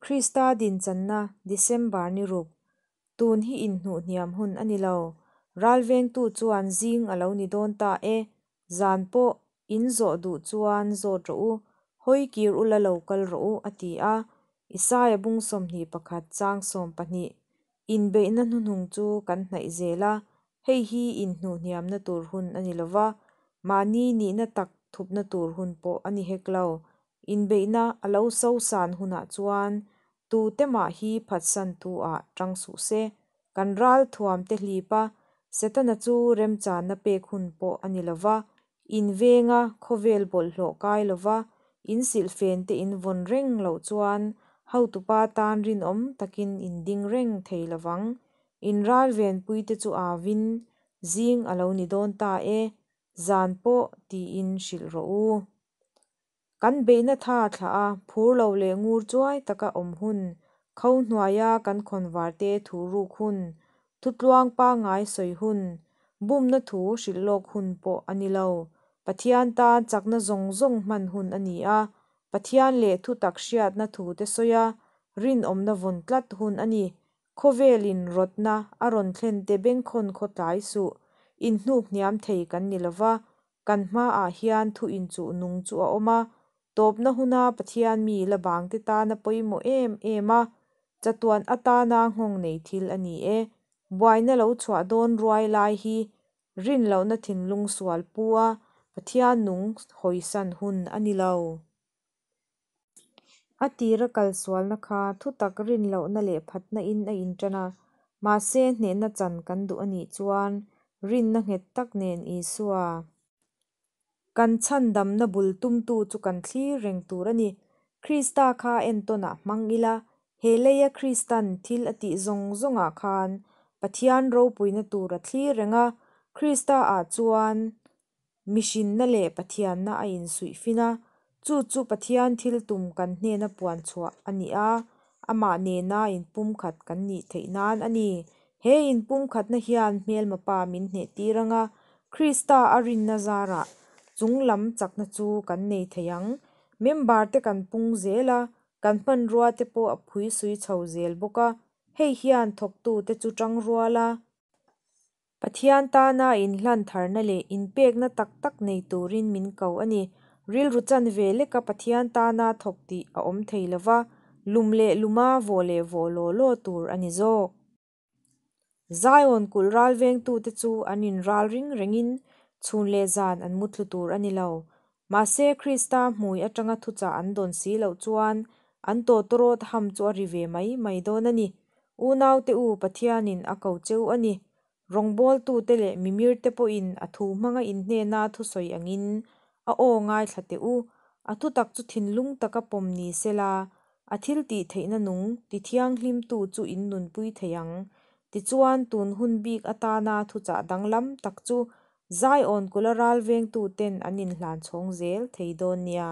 Krista dinchanna, December ni ruk. Tun hi inhnuh hniam hun a ni lo. Ralvengtu chuan Zing a lo ni dawn ta e, zan pawh, in zawh duh chuan zawt rawh u, hawi kir ula lo kal rawh u, a ti a. Isaia bung 21 chang 12. Inbeihna hnuhnung chu kan hnaih zel a, hei hi inhnuh hniamna tur hun a ni lo va, mahni nihna tak thupna tur hun pawh a ni hek lo. Inbeihna a lo sosan hunah chuan tute mah hi phatsantu ah tang suh se. Kan ralthuam te hlip a, Setana chu remchanna pek hun pawh a ni lo va, in venga khawvel bawlhhlawh kai lova in silhfen te in vawn reng loh chuan hotupa tan rinawm takin in ding reng thei lovang. In ralvenpuite chu auvin, Zing a lo ni dawn ta e, zan pawh, tiin hrilh rawh u. Kan beihna tha thlah a, phur lo leh ngur chuai taka awm hun, kho hnuaia kan khawnvarte thu ruk hun, thutluang pangngai sawi hun, bumna thu hrilh lawk hun pawh a ni lo. Pathian tan chakna zawng zawng hman hun a ni a, Pathian leh thutak hriatna thute sawi a, rinawmna vawn tlat hun a ni. Khawvelin rawtna a rawn thlente bengkhawn khawtlai suh. Inhnuk hniam thei kan ni lo va, kan hmaah hian thu inchuh nung chu a awm a, tawpna huna Pathian mi la bangte tana pawimawh em em a, chatuan atana nghawng nei thil a ni e. Buaina lo chhuah dawn ruai lai hi rin lohna thinlung sual pu a, Pathian nung hawisan hun a ni lo. A tira kal sualna kha thutak rin lohna leh phatna in a intan a, mahse hnehna chan kan duh a nih chuan rinna nghet tak nen Isua, kan chhandamna bul tumtu chu kan thlir reng tur a ni. Krista kha entawnah hmang ila, he leia Kristan thil a tih zawng zawngah khan Pathian ropuina tur a thlir reng a, Krista-ah chuan mihrinna leh Pathianna a insuih fin a, chu chu Pathian thil tum kan hnena puan chhuah a ni a, amah nena inpumkhat kan nih theih nan a ni. He inpumkhatna hian hmelma pa min hneh tir ang a, Krista a rinna zarah chung lam chakna chu kan nei thei ang. Member te kan pung zel a, kan hmanrua te pawh a phui sui chho zel bawk a, hei hian thawktu te chu tang rual a, Pathian tana inhlan tharna leh inpekna tak tak nei turin min ko a ni. Rilru chan ve leka Pathian tana thawk tih a awm thei lo va, lum leh luma vawh leh vawh law law tur a ni zawk. Zion kulh ralvengtute chu an inral ring rengin chhun leh zan an muthlu tur a ni lo. Mahse Krista hmui atanga thuchah an dawn si loh chuan an tawtawrawt ham chu a ri ve mai mai dawn a ni. Unaute u, Pathianin a ko cheu a ni. Rawngbawltute leh mimirte pawhin a thu hmanga in hnena thusawi angin a aw ngaithla teh u. A thutak chu thinlung taka pawm ni sela, a thil tih theihna nung tithianghlimtu chu in nunpui thei ang. Tichuan, tun hun bik atana thuchah danglam tak chu Zion kula ralvengtuten an inhlan chhawng zel thei dawn nia.